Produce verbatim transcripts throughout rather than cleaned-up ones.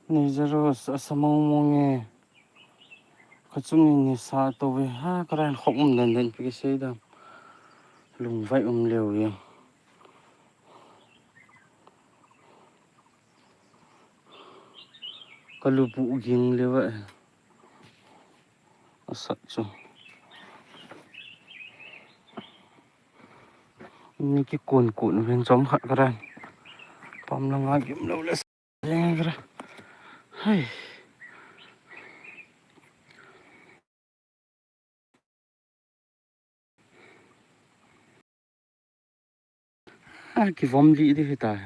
Neijaros asa mong mong e. Kachung in nisa to ve ha, karan khop um den den pi kisei dam. Lungvai um leu e. Kalubu ging leu e. Asat chu. Ni kikun kun ven chom khat karan. Pam langa gim lou le. Hai. A, kivom li di hita.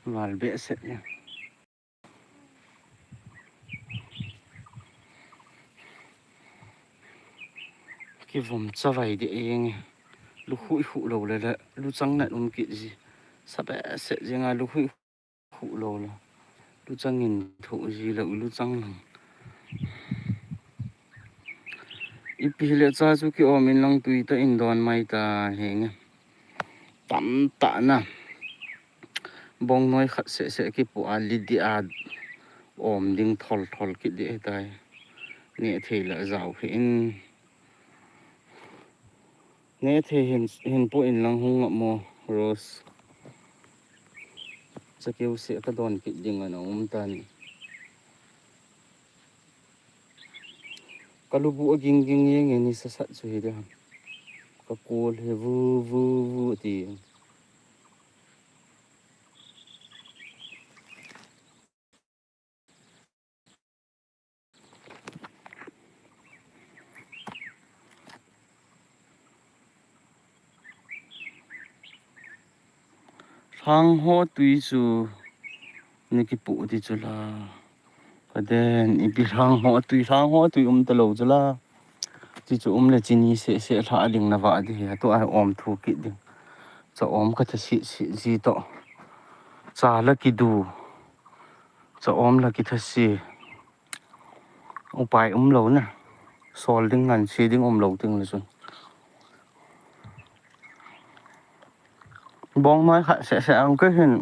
Val behseh ni. Kivom chavai di eng. Lu hui hu lo le le, lu chang nat um kit ji. Sa behseh ji nga lu hui hu lo le. Lu chang in thu ji lo, lu chang lang. Ipi le cha chu ki om in lang tui ta in don mai ta henge. Tam ta na. Bong noi khat seh seh kipu a li di a om ding thol thol kit di tai. Ne thei la zau hi in. Ne thei hin, hin pu in lang hung ngam mo, Rose. Chakeu seh ka don kit ding ana um ta ni. Kalubu a ging ging yeng e ni sa sat chu hi de. Ka kol he vu, vu, vu ti. Lhang ho tui chu ni kipu ti chu la. Ka den ipi lhang ho tui, lhang ho tui um ta lo chu la. Ti chu um le chini seh seh lha ding na va di hi, tu a om thu kit ding. Cha om ka tha si si ji to. Cha la kidu. Cha om la kitha si. Upai um lo na. Sol ding ngan si ding um lo ding le chun. Bong noi khat seh seh ang ke hin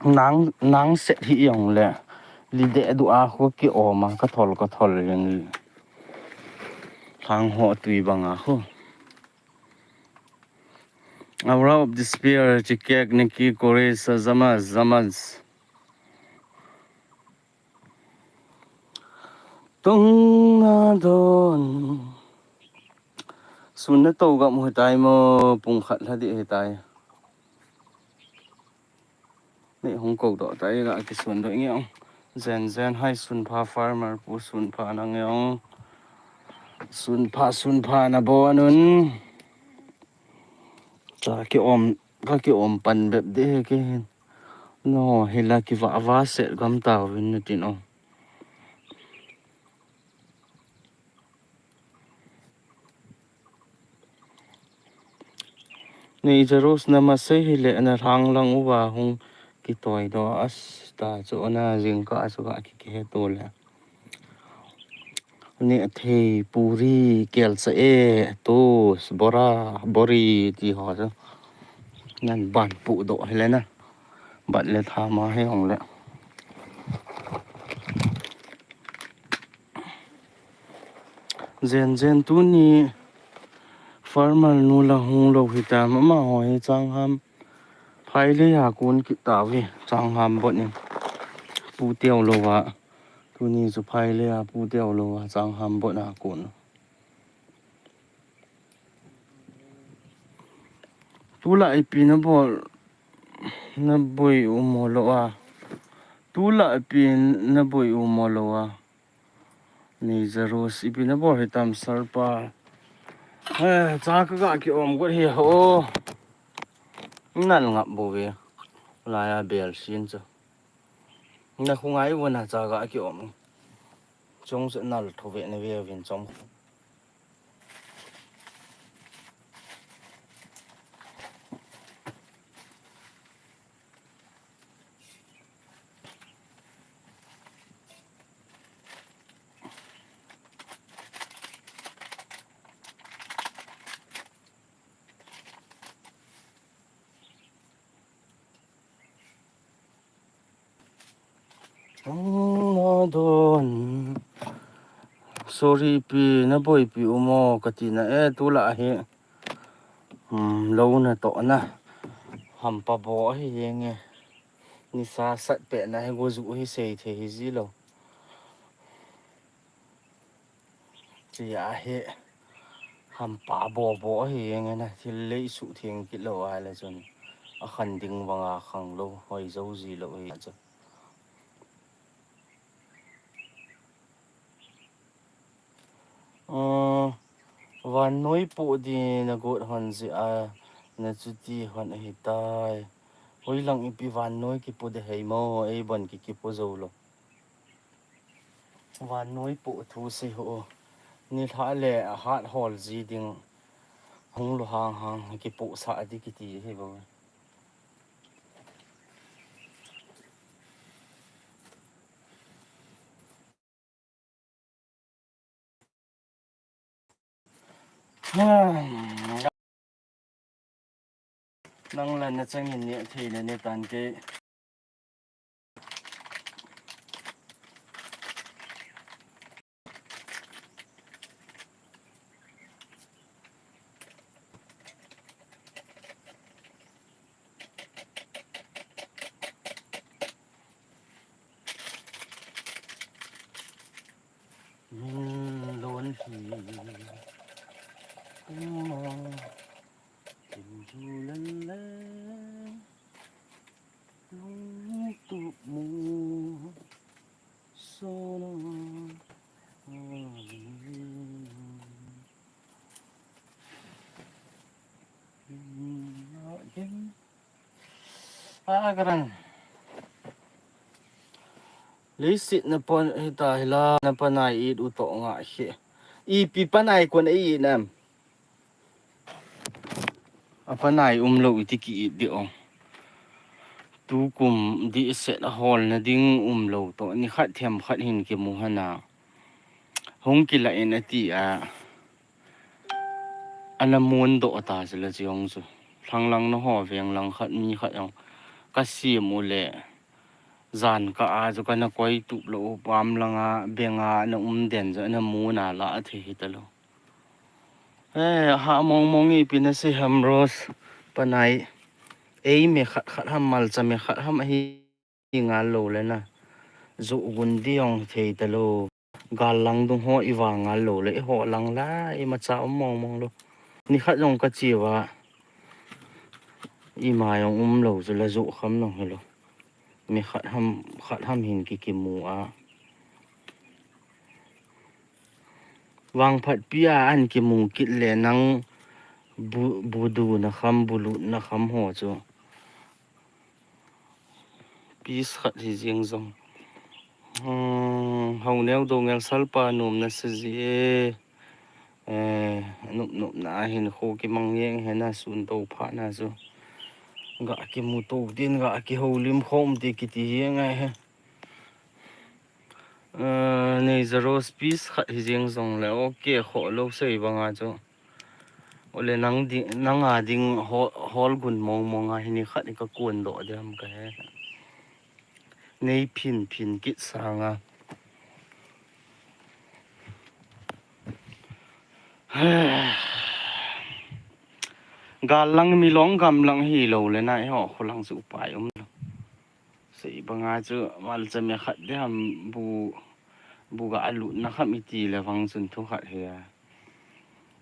nang, nang set hi jong le li de du a khu ki om a ka thol, ka thol jeng li. Lhang ho tui bang a khu. Aura of despair, chikek, neki, kore, sa, zamas, zamas. Tung na don. Sun na to gam hitai mo, pung khat lha di hitai. Ni hung ko do tai la ki sun do nge ong. Jen jen hai sunpha farmer pu sunpha nang jong. Sunpha sunpha nabon un. Cha ki om ka ki om pan bep de he ke hin. No hila ki va va set gam ta vin na tin o. Nei Jerus na masei hile na hang lang uva hung kitoi do as ta chu ona jing ka chu ka ki ke to le. Ni thei puri kel sa e to bora bori ti ho chu. Nan ban pu do hile na. Bat le tha ma he hong le. Jen jen tuni farmer nu la hung lo hi ta mama ho hi chang ham. Phai le ya kun ki ta vi chang ham bot ni. Pu teo lo wa. Tuni chu phai le ya pu teo lo wa chang ham bot na kun. Tula ipi na bol na boi u mo lo a. Tula ipi na boi u mo lo a. Ni Jerus ipi na bol hitam sarpa. Eh, cha ka ga ki om got hi ho. Nal ngap bo ve. La ya bel sin cha. Na khungai u na cha ga ki om. Chung sa nal tho ve na ve vin chom. Ang na don. Sorry pi na boi pi umo kati na e tula hi. Hmm, lo na to na. Hampa bo hi yenge. Ni sa sat pe na hi go zu hi sei the hi zi lo. Chia hi hampa bo bo hi nge na thil lei su thing kit lo a le chun a khan ding vanga khang lo hoi zo zi lo hi chu. Vannoi pu di na got hon zi a na chuti hon ahi tai. Hoi lang ipi vannoi kipu de hei mo ei bon ki kipu zo lo. Vannoi pu thu si ho. Ni lha le hat hol zi ding. Hung lu hang hang ki pu sa di ki ti hi bo. Nang la na chang in ne thei na ne tan ke. Min lon hi. Kuma. Kim ju len len. Lung tu mu. Sona. Agaran. Leiset na pon hita hila na panai it u to nga hi. Ipi panai kon ei nam. A panai um lo iti ki it di ong. Tukum di set a hol na ding um lo to ni khat them khat hin ki mu hana. Hung ki la in ati a. Ana mun do ta sila chi ong su. Thang lang na ho veng lang khat mi khat ong. Ka sim u le. Zan ka a chu ka na koi tup lo u pam lang a beng a na um den chu ana mun a la a thei hi ta lo. Eh, ha mong mong ipi na si ham Rose panai. Ei me khat khat ham malcha me khat ham ahi ngal lo le na. Zu gun di ong thei ta lo. Gal lang dung ho i va ngal lo le i ho lang la i ma cha um mong mong lo. Ni khat jong ka chi va. I ma jong um lo chu la zu kham nong hi lo. Mi khat ham, khat ham hin ki kimu a. Vangphatpi a an kimu kit le nang bu, bu du na kham, bu lut na kham ho chu. Piece khat hi jeng jong. Hmm, Haoneo Doungel Salpa nom na sa ji e. Eh, nup nup na hin kho kimang jeng he na sun to pha na chu. Ga kimu to din ga kihoulim khom ti kiti jeng a he. Eh, nei za rose piece khat hi jeng jong le, okay, kho lo sei banga chu. Ole nang di, nang a ding hol, hol gun mong mong a hini khat i ka kuan do diam ka he. Nei phin phin kit sanga. Gal lang mi long gam lang hi lo le na, eiho kho lang chu upai um lo. Sei banga chu mal cha me khat de ham bu, bu ga alut na kham i ti le vang chun thu khat he a.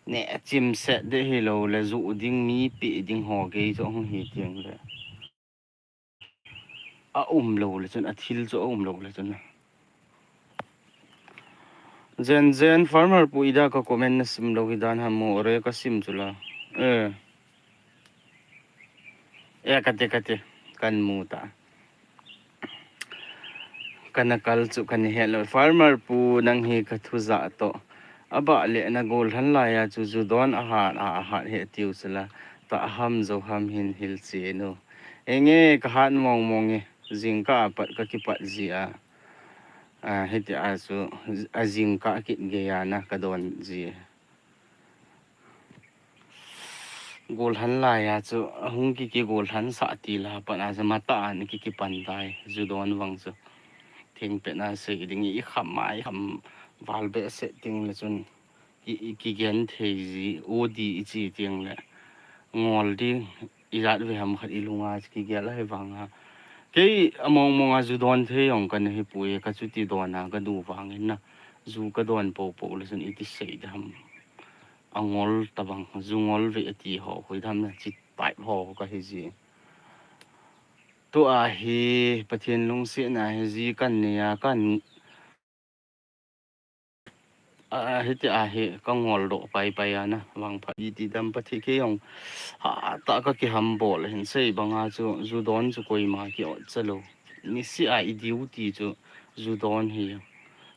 Ne chim set de hi lo le zu ding mi pi ding ho ke chu hung hi tiang le. A um lo le chun, a thil chu a um lo le chun. Jen Jen, farmer pu ida ka comment na sim lo hi dan ha mo re ka sim chu la. Eh. Eh, kate, kate. Kan mu ta. Kana kal chu kan he lo. Farmer pu nang hi ka thu za to. Aba le na gol han la ya chu zu don a hat, a, a hat he tiu chu la. Ta ham zo ham hin hil chi nu. Enge ka hat mong mong e. Jingkah a pat ka kipat ji a. A, hiti a chu, a jingkah kit gei a na ka don ji. Gol han lai a chu, a hung ki, ki gol han sa ti la, pat a chu mata a ni ki, ki pan tai, zu don vang chu. Thing pe na se ding i kham mai, kham val be se ting le chun. I, i kigen thei ji, odi i chi tiang le. Ngol ding, i lat ve ham khat i lunga kigel a he vang a. Kei a mong mong a zu don thei jong ka na hi pui, ka chuti don a ka du vang in na. Zu ka don po po le chun i ti sei de ham. A ngol ta bang, zu ngol ve a ti ho, hoi tham na, chi pipe ho ka hi ji. Tu a hi, Pathian lungsiat na hi ji kan ni a, kan A, hiti a hi ka ngol doh pai pai a na, vang pha. Iti dam pa thi kei jong, ha, ta ka kiham bol hin sei banga chu, zu don chu koima ki ot cha lo. Ni si a i duty chu, zu don hi.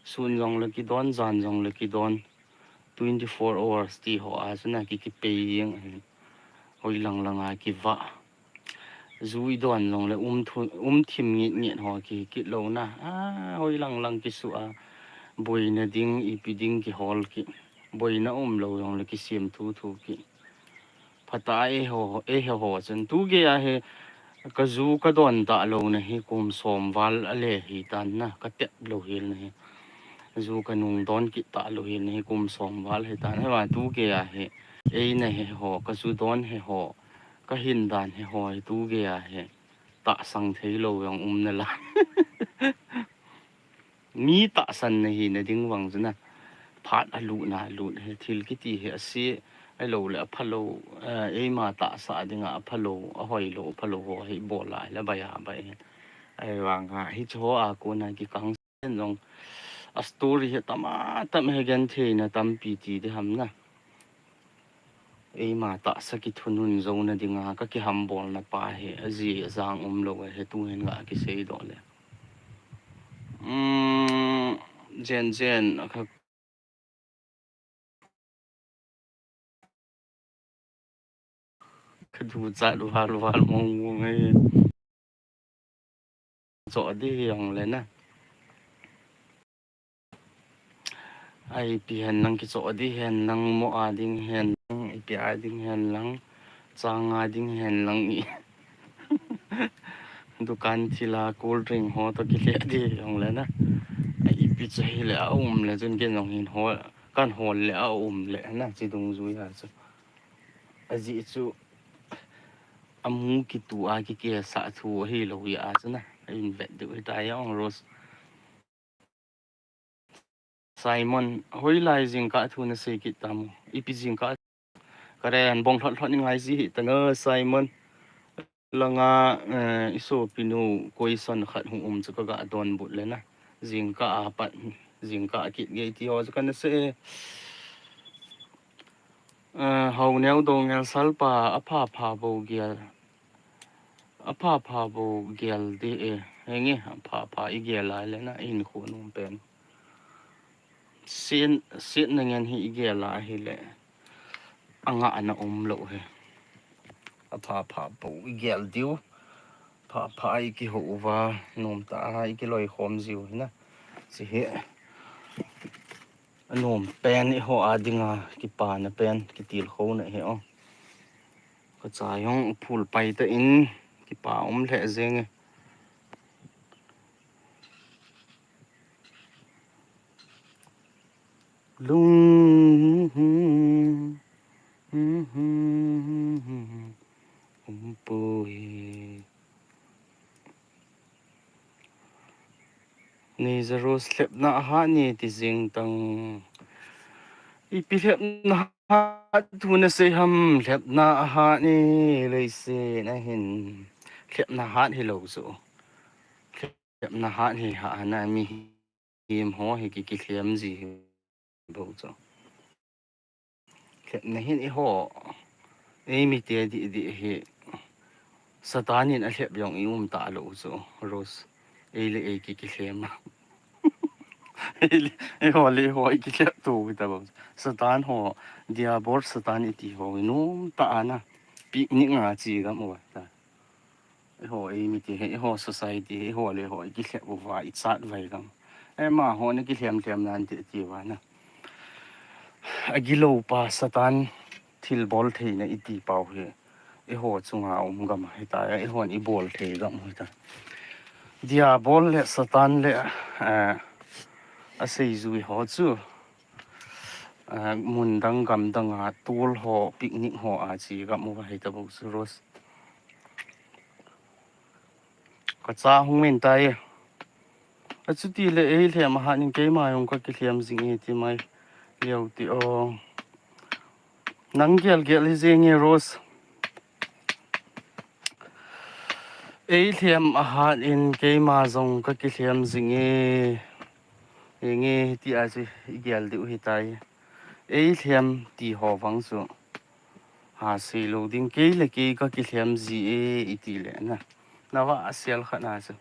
Sun jong le ki don, jan jong le ki don. Twenty four hours ti ho a chu na ki, ki pei jeng hin. Hoi lang lang a ki va. Zu i don jong le um thu, um thim ngit ngit ho ki, ki lo na. A, hoi lang lang ki su a. Boina ding, ipi ding ki hol ki. Boina um lo jong le ki siam thu thu ki. Phata e ho, e he ho chun. Tu ge a he, ka zu ka don ta lo na hi kum som val a le hi tan na. Ka tep lo hil na hi. Zu ka nung don kit ta lo hil na hi kum som val hi tan. He va tu ge a he. Ei na he ho, ka zu don he ho. Ka hin dan he ho, tu ge a he. Tahsang thei lo jong um na la. Mi tahsan na hi na ding vang chu na. Phat a lut na lut he thil kiti he a si. Ai lo le a pha lo, eh, eima tahsa ding a pha lo, a hoi lo, a pha lo ho he bol lai la bai a bai he. Ai vang ha, hi chu ho a ko na ki kang sen jong. A story he tam a tam he gen thei na tampi ti de ham na. Eima tahsa kithunun zo na ding a, ka kiham bol na pa he, a ji a jang um lo he, tu hin nga ki sei doh le. Um, jen jen, a kha Ka du chat val val mong mong e. Cho di jong le na. Ai pi hen lang ki cho di hen lang mo a ding hen lang, ipi a ding hen lang, chang a ding hen lang i. Dukan thil a cold drink ho to ki le di jong le na. Ai ipi cha hi le a um le chun ken jong hin ho, kan hol le a um le na chi dungjui a chu. A ji chu a mu kitu a ki ke sa thu hi lo ya chu na. A in vet du hi ta ya ong Rose. Simon, hoi lai jingkah thu na sei kit tam. Ipi jingkah. Ka re an bong hlot hlot ni ngai ji hi ta na Simon. langa, eh, i sopinu question khat hung um chu ka ga donbut le na. Jingkah a pat, jingkah a kit gei ti ho chu ka na sei e. Eh, Haoneo Doungel Salpa, apha pha bou gel. Apha pha bou gel di e. Henge, apha pha i gel a le na, i hinkho nom pen. Sin, sin na ngen hi i gel a hi le. Anga ana um lou hi. Apha pha bou i gel diu. Pha pha i kihou uva, nom tah a i kiloikhom jiu hi na. Chi hi. Anom pen i ho a dinga, kipana pen, kitilkhouna hi o. Ka cha jong phul pai ta in, kipa um lheh jeng e. Lung, um poi. Nei Jarus lhepna ahat ni ti jing tang. Ipi lhepna hat thu na sei ham, lhepna ahat ni leiset a hin. Lhepna hat hilou chu. Lhepna hat hi ha na mi him ho hi ki kilhem ji hi bou chu. Lhepna hin i ho. Ei mite di di hi. Satan in a lhep jong i um ta lou chu, Rose. Ei le ei ki kilhem a. Ei le, ei ho le ho i kilhep tu ki ta bou. Satan ho, Diabol Satan i ti ho i nom ta a na. Picnic a chi gam u ta. I ho ei mite hi, i ho society hi, i ho le ho i kilhep uva, i chat vai gam. Ei ma ho na kilhem lhem nan ti ti uva na. Agilou pa Satan thilbol theina i ti pau hi. I ho chunga um gam hi ta, i hon i bol thei gam hi ta. Diabol le Satan le, eh, a seijui ho chu. Eh, mun dang gam dang a tol ho, picnic ho a chi gam u hi ta bou chu Rose. Ka cha hung min tai. Achuti le ei lhem ahat in keima jong ka kilhem jing e ti mai. Leo ti o. Nang gel gel hi jeng e Rose. Ei lhem ahat in keima jong ka kilhem jing e. Ei nge ti a chu i gel diu hi tai. Ei lhem ti ho vang chu. Ha sei lou ding kei le kei ka kilhem ji e i ti le na. Na va a sel khat na chu.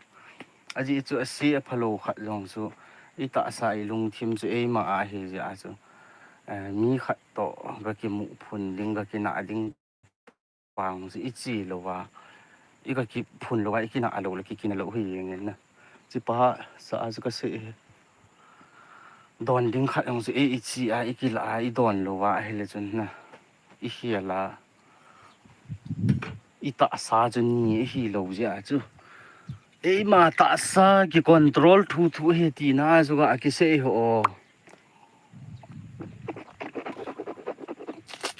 A ji chu a se a phalo khat jong chu. I tahsa i lungthim chu eima a hi ji a chu. Eh, mi khat to ka kimu phun ding ka kina ding pang chu i chi lou va. I ka kiphun lou va, i kina lou le ki kina lou hi jeng in na. Chi pa sa a chu ka sei e. Don ding khat jong chu ei i chi a, i kila a, i don lou va, ahile chun na. I hial a. I tahsa chu ni, i hi lou jeh a chu. Eima tahsa ki control thu thu hi ti na chu ka kisei ho.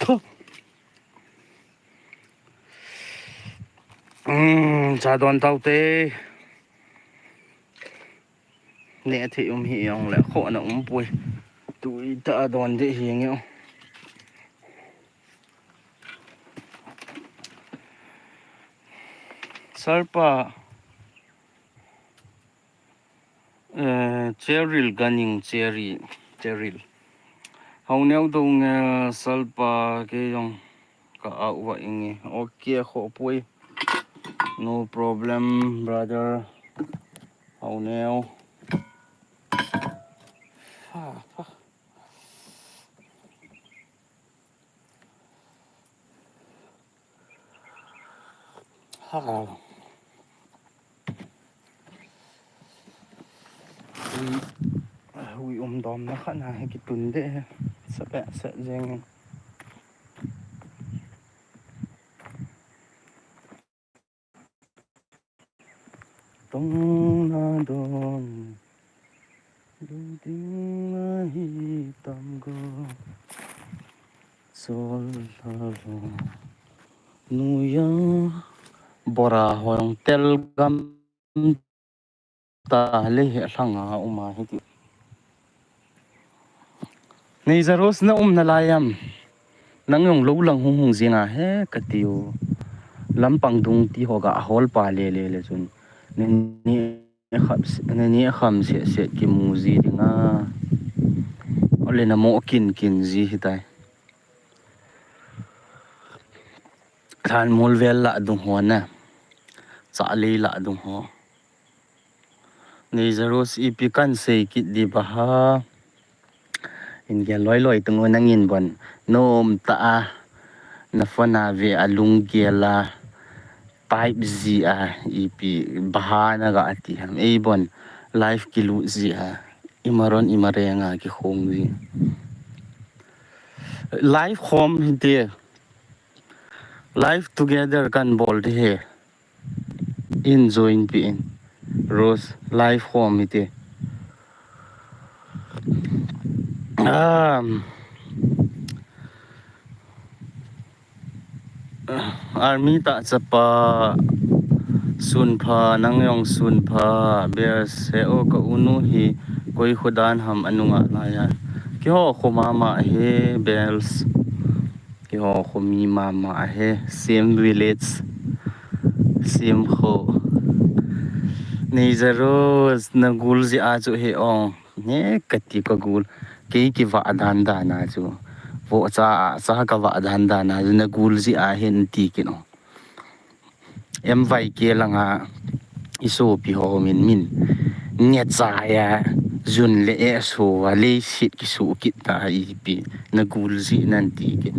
Thu. Um, cha don tau te. Ne thei um hi jong le kho na um poi. Tui ta don de hi nge. Salpa. Eh, Cheryl Ganing, Cherry, Cheryl. Haoneo Doungel, eh, Salpa kei jong ka au va inge. Okay, kho poi. No problem, brother. Haoneo. Ha, ha. Ha. Ui, ui um dom na kha na he ki tun de he. Sa pe sa jeng. Tong na don. Lu ding na hi tam go. Sol la lo. Nu ya bora hong tel gam ta le he lhanga uma hi ti. Nei Jarus na um na lai am. Nang jong lo lang hung hung jing a he ka tiu. Lampang dung ti ho ga hol pa le le le chun. Nani kham se, nani kham se se kimu ji ding a. Ole na mo kin kin ji hitai. Than mul vel la dung ho na. Cha lei la dung ho. Nei Zarus ipi kan sei kit di ba ha. In gel loi loi tung nangin bon. Nom ta a. Na phone a ve a lunggel a. Type ji a ipi ba ha na ga ti ham. Ei bon. Live kilut ji a. Imaron imarenga kikhong ji. Live khom hite. Live together kan bol di he. In join pi in. Rose live khom hite. Um, Army ta chapa sun pha, nang jong sun pha, Bels he o ka unu hi koi khudan ham anunga laiya. Kiho khu mama he Bels. Kiho khu mi mama he, same village, same kho. Nei Zarus na gul ji a chu he ong. Ne kati ka gul. Kei kiva dan dan a chu. Vo cha a cha ka va dan dan a chu na gul ji a hin ti kin ong. M Y K langa isopi ho min min. Nia cha ya jun le e so a leiset kisu kit ta ipi na gul ji nan ti kin.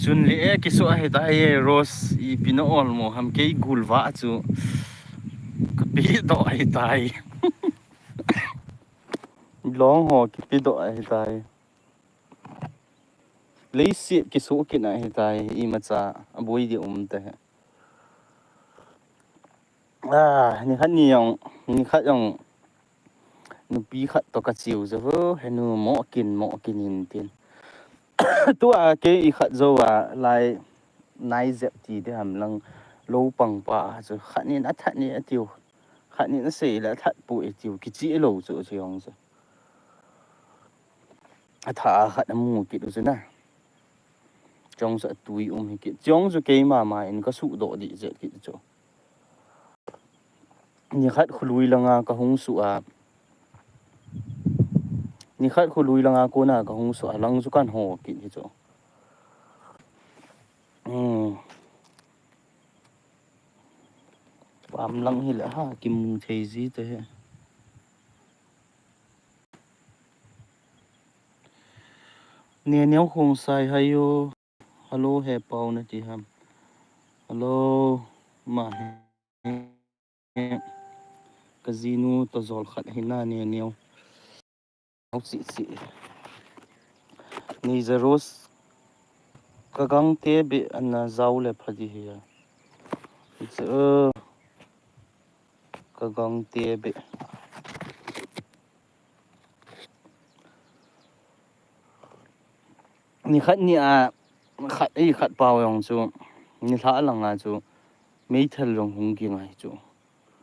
Chun le e kisu ahi tai e Rose ipi na ol mo ham kei gul va chu. Ka pi do ahi tai. Long ho kipi do ahi tai. Leiset kisu kit ahi tai imacha aboi di um te. Ah, ni khat ni jong, ni khat jong nupi khat to ka chiu jo vo, henu mo kin, mo kin in tin. Tu a kei i khat jo a lai nai jep ti de ham lang lo pang pa chu khat nin a that ni a tiu. Khat nin a sei le a that pu i tiu, kichi lo chu chu jong chu. A tha a khat a mu kit u chu na. Chong chu a tui um hi kit. Chong chu kei mama in ka su do di je kit chu. Ni khat khului langa ka hung su a. Ni khat khului langa kona ka hung su a lang chu kan ho kit hi chu. Hmm. Pam lang hi le ha kimu thei ji te he. Ne neo khong sai hai yo. Hello, he pau na ti ham. Hello, ma he. Ka jinu to jol khat hi na ne neo. Au si si. Nei Zarus ka gang te be ana jau le phadi hi ya. It's a ka gang te be. Ni khat ni a khat, ei khat pau jong chu ni lha langa chu meithal jong hung ki ngai chu.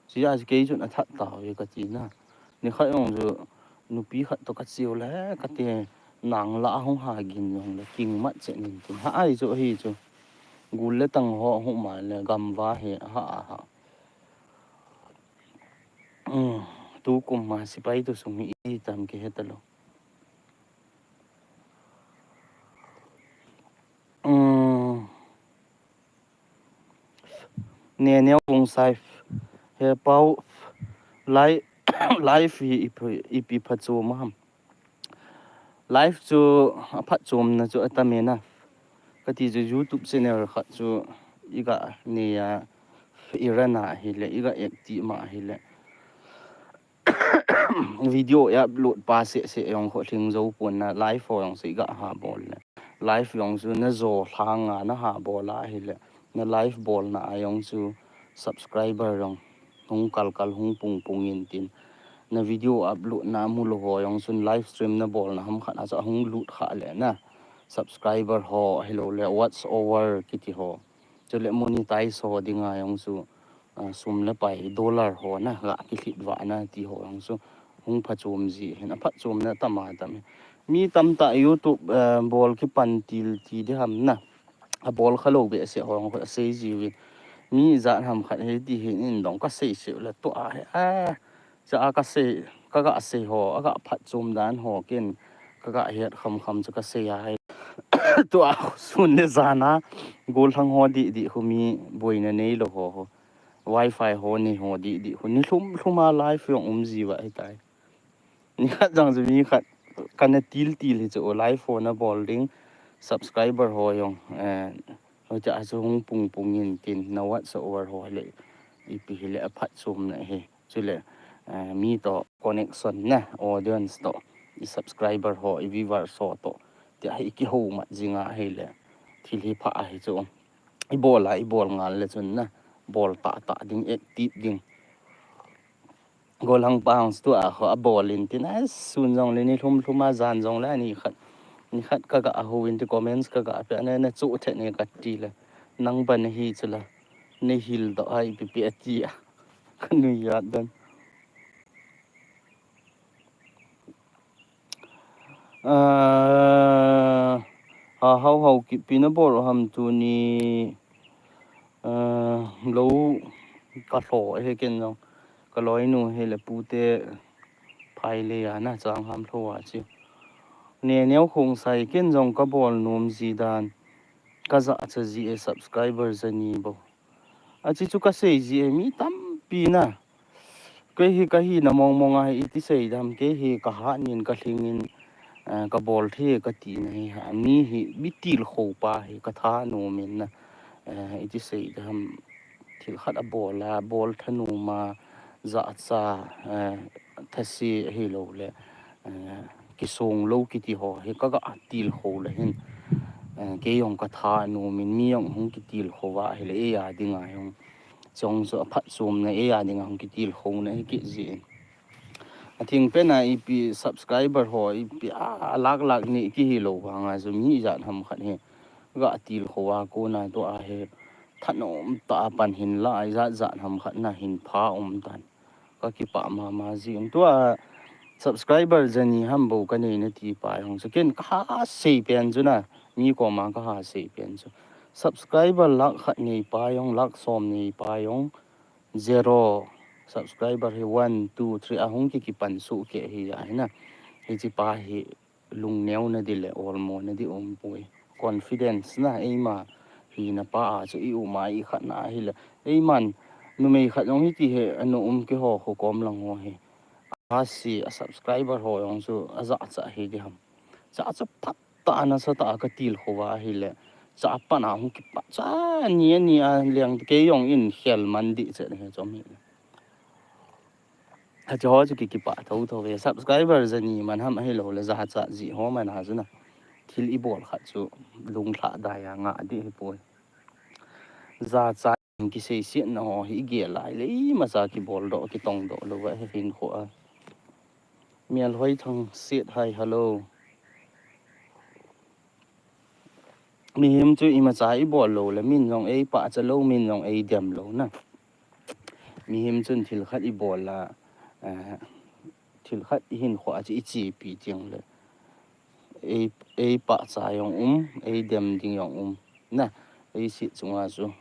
Chuti a chu kei chun a that tau e ka ti na. Ni khat jong chu nupi khat to ka chiu le ka ti nang la hung ha gin jong le king mat che nin tin ha ai chu hi chu. Gul le tang ho hu ma le gam va he ha ha. Um, tu kum ma sipai tu sung hi i tam ki he ta lo. Um, ne neo kung sai he pau lai live hi ipi, ipi pha chu ma ham. Live chu a phat chom na chu a tam e na. Ka ti chu YouTube channel khat chu i ga nei a i run a hi le, i ga active ma hi le. Video i upload pa se se jong kho hling jo pon na live ho jong se i ga ha bol le. Live jong chu na jo lhang a na ha bol a hi le. Na live bol na a jong chu subscriber jong hung kal kal hung pung pung in tin. Na video upload na mu lo ho jong chun live stream na bol na ham khat a chu hung lut kha le na. Subscriber ho hi lo le watch hour kiti ho. Chu le monetize ho ding a jong chu, ah, sum le pai dollar ho na ga ki hlit va na ti ho jong chu. hung phachom ji hin, aphatchomna tam a tam hi. Mi tamtah YouTube, eh, bol kipan til ti di ham na. Abol kha lou behseh ho, asei jiuvin. Mi ijat ham khat hi ti hin in dong kasei seh le tua hi. Ah, cha kasei, kaga sei ho, aga phatchom dan ho ken, kaga het kham kham chu kasei a hi. Tua sun le jan a, gollhang ho di di khu mi boina neilou ho ho. Wi-Fi ho nei ho di di khu. Ni lhum lhum a live jong um jiuva hitai. Nikhat jong chu mi khat kana til til hi chu live ho nabol ding, subscriber ho jong, eh, hoicha chu hung pung pung in tin na WhatsApp over ho le ipi hile aphatchomna hi. Chule, eh, mi to connection na, audience to, i subscriber ho, i viewers ho to, tia hi kihou mat jinga hile thil hi pha ahi chu. Ibol a, ibol ngal le chun na, bol tah tah ding, active ding. Gollhang pa hung stua ho abol in tin, ai, sun jong le ni lhum lhum a jan jong le ni khat, ni khat kaga hou in ti comments kaga pe, na, na chu the ne kati le, nang ban hi chu la, nei hil doh ai pipi ati a, kanui jat dan. Ah, ha hau hau kipi nabol ham tuni, ah, lou kalho he ken jong. Kaloinu hile pute phai le a na chang ham lho a chi. Ne neo khong sai ken jong kabol nom ji dan. Kaja cha ji e subscriber jani bou. Achi chu kasei ji e mi tampi na. Kei hi kahina mong mong a hi iti sei dam, kei hi kahat nin kalhing in, eh, kabol thei kati na hi ha. Mi hi, mi tilkhou pa hi katha nom in na. Eh, iti sei dam, thil khat abol a, bol thanom a, jacha, eh, thase hilou le, eh, kisong lou kiti ho hi kaga tilkhou le hin, eh, kei jong katha nom in mi jong hung kitilkhou va hile eia dinga jong. Chong chu aphatchomna eia dinga hung kitilkhouna hi kiji in. Athing pen a ipi subscriber ho ipi a, a lak lak ni kihilou vanga chu mi ijat ham khat hi ga tilkhou a kona tua hi thanom tah a pan hin la ijat jat ham khat na hin pha um tan. Kakipah mama ji in tua subscriber jani ham bou kanei nati pa jong chu ken kaha sei pen chu na, mi koma kaha sei pen chu. Subscriber lak khat nei pa jong, lak som nei pa jong, zero. Subscriber hi one, two, three ahung ki kipan suh kei hi ja hi na. Hichi pa hi lungneo na di le olmo na di um poi. Confidence na eima hina pa a chu i um a i khat na hi le. Eiman numei khat jong hiti he anu um kei ho khu kom lang ho hi. A si a subscriber ho jong chu aja cha hi di ham. Cha chu phat ta nasatah a katilkhou va hile. Cha pan a hung kipat cha ni ni a leng kei jong in khel man di che he chom hi. Achu ho chu ki kipah tho tho ve. Subscriber jani man ham ahilou le jacha ji ho man a chu na. Thil ibol khat chu lunglha dai a nga di hi poi. Jacha kisei siet na ho hi igel lai le imacha kibol doh kitong doh lou va hi hin kho a. Mial hoi thang siet hai hello. Mihem chu imacha ibol lou le min jong eipah cha lou, min jong eidem lou na. Mihem chun thil khat ibol a, eh, thil khat ihin kho a chu ichepi tiang le. Ei, eipah cha jong um, eidem ding jong um. Na, ei si chunga chu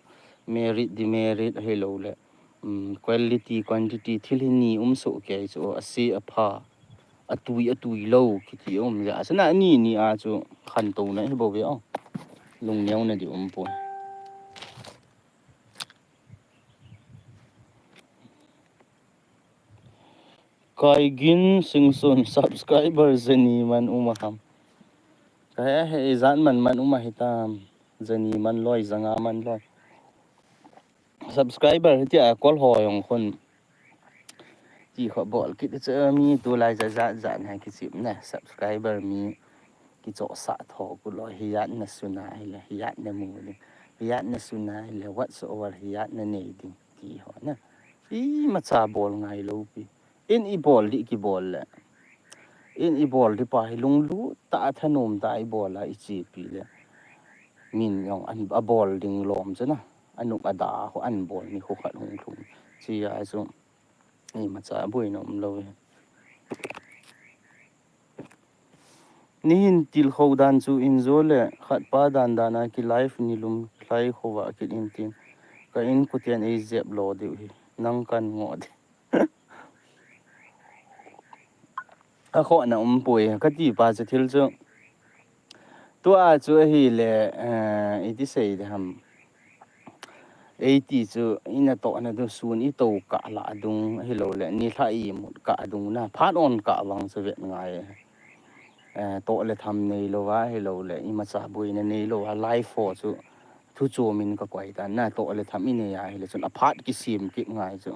merit demerit ahilou le. Um, quality, quantity, thil hi ni um soh kei chu, a si a pha, a tui, a tui lou, kiti um le. A sana ni ni a chu khantouna hi bou ve o. Lungneo na di um poi. Kaigin Singson subscriber jani man um a ham. Ka he he ijat man man um a hitam. Jani man loi, janga man loi. Subscriber hitia kol ho jong khun. Ti kho bol kit che mi tulai ja ja ja na kichim na. Subscriber mi kichohsah tho ku loi hijat na suna hile, hijat na mu ding. Hijat na suna hile, whatsoever hijat na nei ding. Ti ho na. Imacha bol ngai lou pi. In ibol di kibol le. In ibol di pa hi lunglut tah a thanom tah a ibol a ichepi le. Min jong an, abol ding lom chu na. Anop ada khu an bol ni khu khat hung lhung. Chi a chu. Imacha boina um lou hi. Nihin tilkhou dan chu injo le khatpa dan dan a ki live nilum lai khou va kit in tin. Ka inkoten ei jep lo diu hi. Nang kan ngo di. A khoh na um poi, kati pa chu thil chu. Tua chu ahile, eh, iti sei di ham. Eiti chu ina toh na du sun i to kah lah dung ahilou le, nilhah imut kah dung na, phat on kah vang chu vet ngai. Eh, toh le tham neilou va ahilou le, imacha boina neilou va, live ho chu thu chom in ka koi tan na, toh le tham i nei a ahile chun a phat kisem kit ngai chu.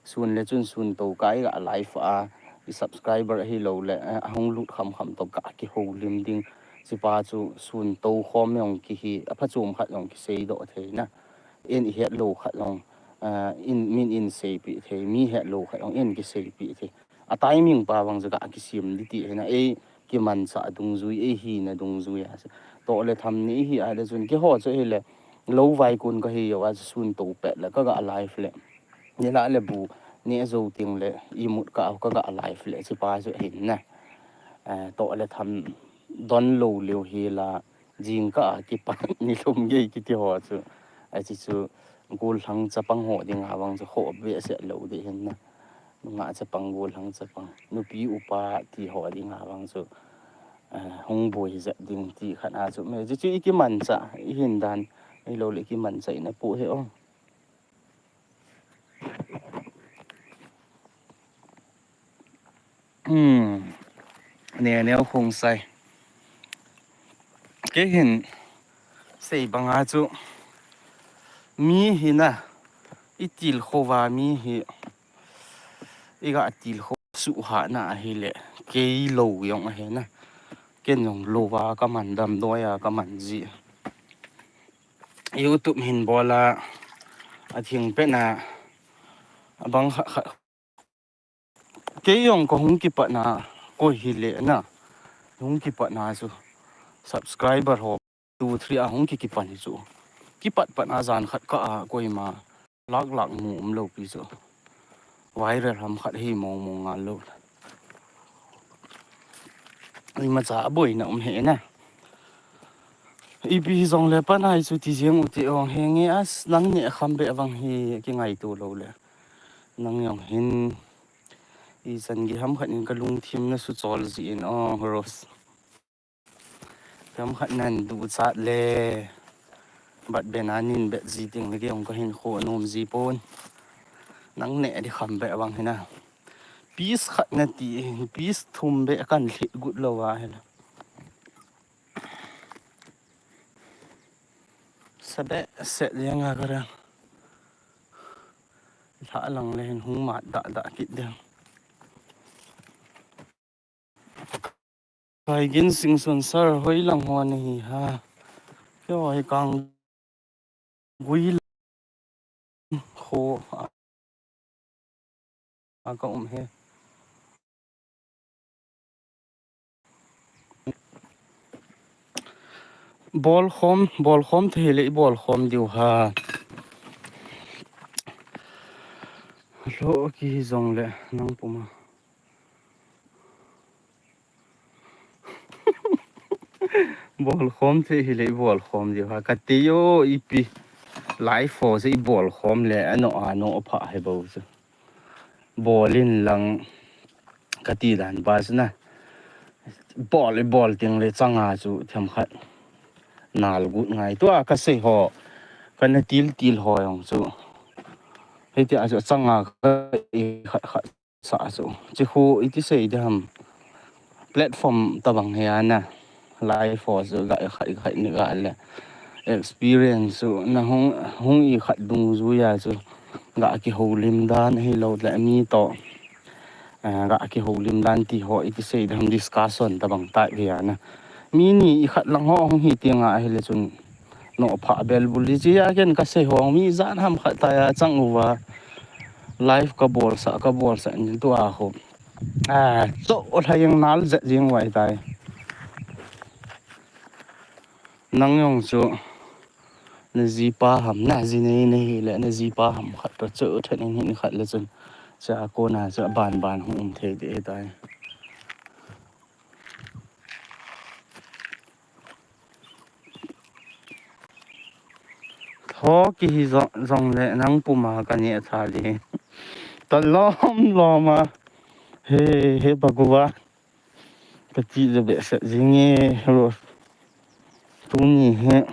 Sun le chun sun to kah i ga live a, i subscriber ahilou le, eh, ahung lut kham kham to kah kihoulim ding. Chipa chu sun to khom jong kihi, a phachom khat jong kisei doh thei na. Ei i het lou khat jong, eh, in, min in seipeh thei, mi het lou khat jong ei kisei peh thei. A timing pa vang chu ga kisem di ti hi na, ei kimanchah dungjui, ei hina dungjui a. Toh le tham nei hi a le chun keiho chu hile, lou vai kun ka hi jou a chu sun to pet le ka ga live le. Nilhah le bu ne jou ting le imut kah ka ga live le chipa chu hin na. Eh, toh le tham don lou leu hi la jingkah a kipat nilum gei kiti ho chu. Ahi chu gollhang chapang ho ding a vang chu khoh behseh lou di hin na. Nungah chapang, gollhang chapang, nupi upa ti ho ding a vang chu, eh, hung boi jep ding ti khat a chu. Me chu chu i kimanchah, i hin dan, ahilou le i kimanchah in a pu he o. Hmm. Ne neo khong sai. Kei hin sei banga chu mi hi na, i tilkhou va mi hi, i ga tilkhou suhhat na ahile, kei lou jong ahi na. Ken jong lou va ka man, damdoi a ka man ji. YouTube hin bol a, a thing pet na, a bang khat khat. Kei jong ka hung kipat na, koi hile na, hung kipat na chu, subscriber ho, two, three a hung ki kipan hi chu. Kipat pat na jan khat kah a, koima lak lak mu um lou pi chu. Viral ham khat hi mong mong ngal lou. Imacha boina um he na. Ipi hi jong le pan ai chu ti jeng u ti ong he nge as nang ne kham be vang hi kingaito lou le. Nang jong hin ichan gei ham khat in ka lungthim na suchol ji in o Rose. Ham khat nan duchat le. Bat be na nin bet ji ting le kei jong ka hin kho nom ji pon. Nang ne di kham be vang hi na. Piece khat na ti, piece thum be kan lhit gut lou a hi la. Sa behseh jeng a ka ra. Lha lang le hin hung mat dah dah kit ding. Kaigin Singson sir, hoi lang ho na hi ha. Kei hoi kang gui lang ho a, a ka um he. Bol khom, bol khom thei le i bol khom diu ha. Lo ki hi jong le nang puma. Bol khom thei hi le i bol khom diu ha. Ka te yo ipi. Live ho se i bol khom le ano ano pha he bo se. Bol in lang ka ti dan ba se na. Bol i bol ting le changa chu them khat. Nal gut ngai tua ka sei ho. Ka na til til ho jong chu. Hei ti a chu changa ka i khat khat sa chu. Chi khu iti sei di ham. Platform tabang he ana. Live ho chu ga i khat i khat ni ga le. Experience chu na hung, hung i khat dungjui a chu. Ga kihoulim dan hi lo le mi to. Eh, ga kihoulim dan ti ho iti sei di ham discussion tabang tai hi ana. Mi ni i khat lang ho hung hi ti nga hi le chun. No pha bel bul di chi a ken ka sei ho mi jan ham khat ta ya chang uva. Live ka bol sa, ka bol sa ni tua ho. A, cho o lha yang nal zet jing wai tai. Nang jong chu na jipa ham na ji nei nei hi le na jipa ham khat to chu then in hin khat le chun. Cha ko na cha ban ban hung um thei de tai. Ho kihi jong, jong le nang puma ka ne tha di. Ta lom lom a. He, he baguva. Ka ti le behseh jing e, Rose. Tuni hi.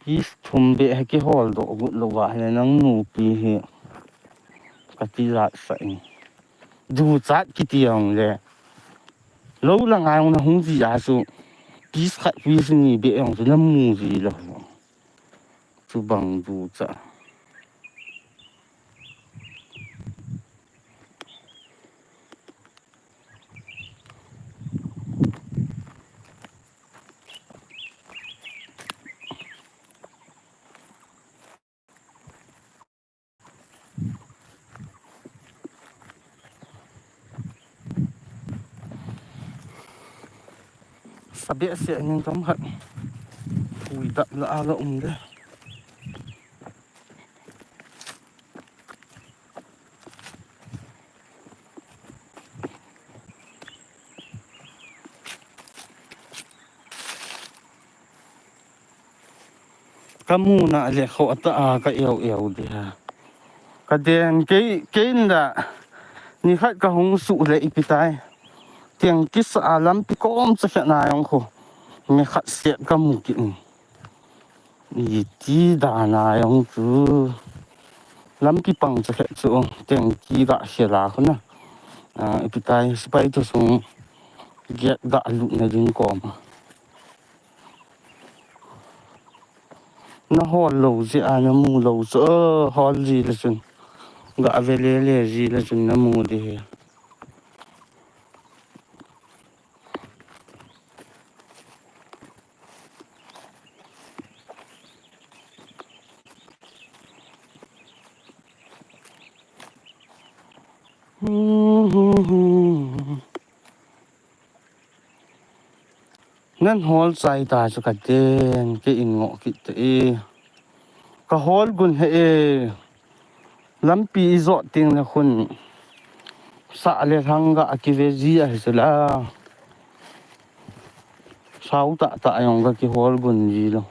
Piece thum beh hi kihol doh got lou va hi nang nupi hi. Ka ti jat sa in. Duchat kiti jong le. Lou lang a jong na hung ji a chu. Piece khat piece ni beh jong chu na mu ji lou. Chu bang duchat. Sa behseh ning tom khat. Pui dap la a la um de. Ka mu na le kho ta a ka eu eu de ha. Ka den kei, kei in da. Ni khat ka hung su le ipi tai. Tiang kisa a lampi kom cha khat na jong kho. Mi khat siat ka mu kit in. Iti dan a jong chu. Lampi pang cha khat chu. Tiang ki ga se la kho na. A, ipi tai sipai tu sung. Giat ga lu na ding kom. Na hol lou ji a na mu lou chu, hol ji le chun. Ga ve le le ji le chun na mu de he. Nan hol chai ta chu ka den, kei in ngoh kit ta e. Ka hol gun he e. Lampi i jot ting le khun. Sa le thang ga a ki ve ji a hi chu la. Sau ta ta jong ga ki hol gun ji lo.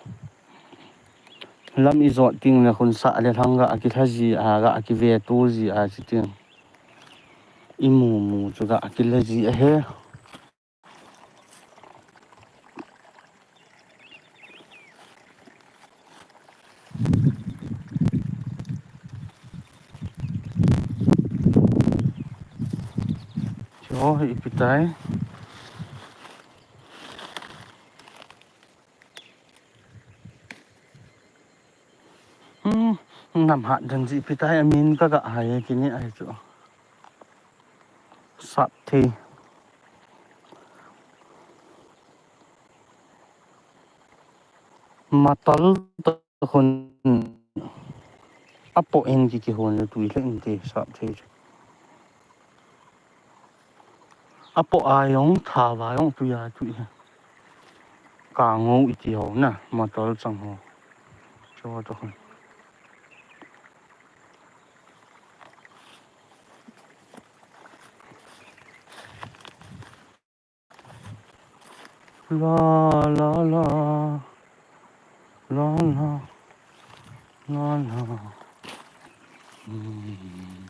Lam i jot ting le khun sa le thang ga a ki tha ji a ga a ki ve tu ji a chi ting. I mu mu chu ga a ki la ji a he. Cho, ipi tai. Hmm, nam hat dan ji ipi tai, amin ka ga hai kini ai chu. Sap thei. Matal ta hun. Apo in ki ki hun le tui le in te sap thei. Apo a jong tha va jong tui a tui. Ka ngo iti ho na, matal chang ho. Cho ta hun. La, la, la. La, la. La, la. Hmm.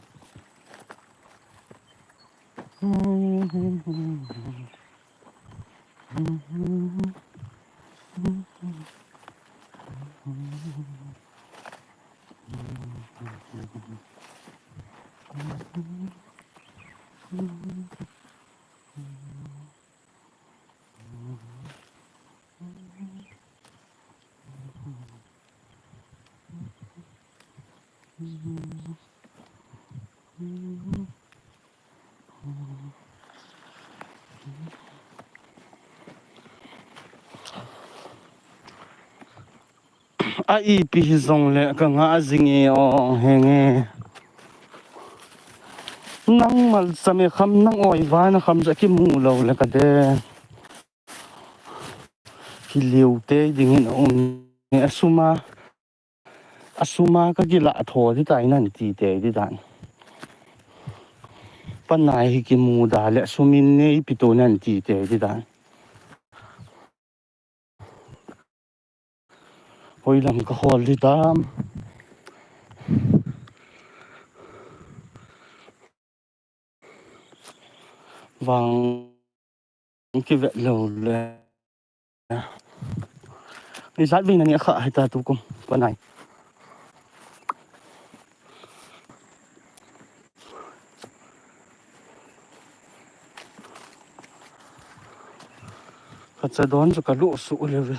A ipi hi jong le ka nga jing e o henge. Nang malsam e kham, nang oi vana kham ja ki mu lou le ka de. Ki liu te ding in um e a suma. A suma ka ki la tho di tai nan ti te di dan. Panai hi ki mu da le sumin nei pi to nan ti te di dan. Hoilam kahol di tam. Vang kivet lou le. Ijat vei nani akha hita tukum panai. Kachadon chu kaluh suh leuve.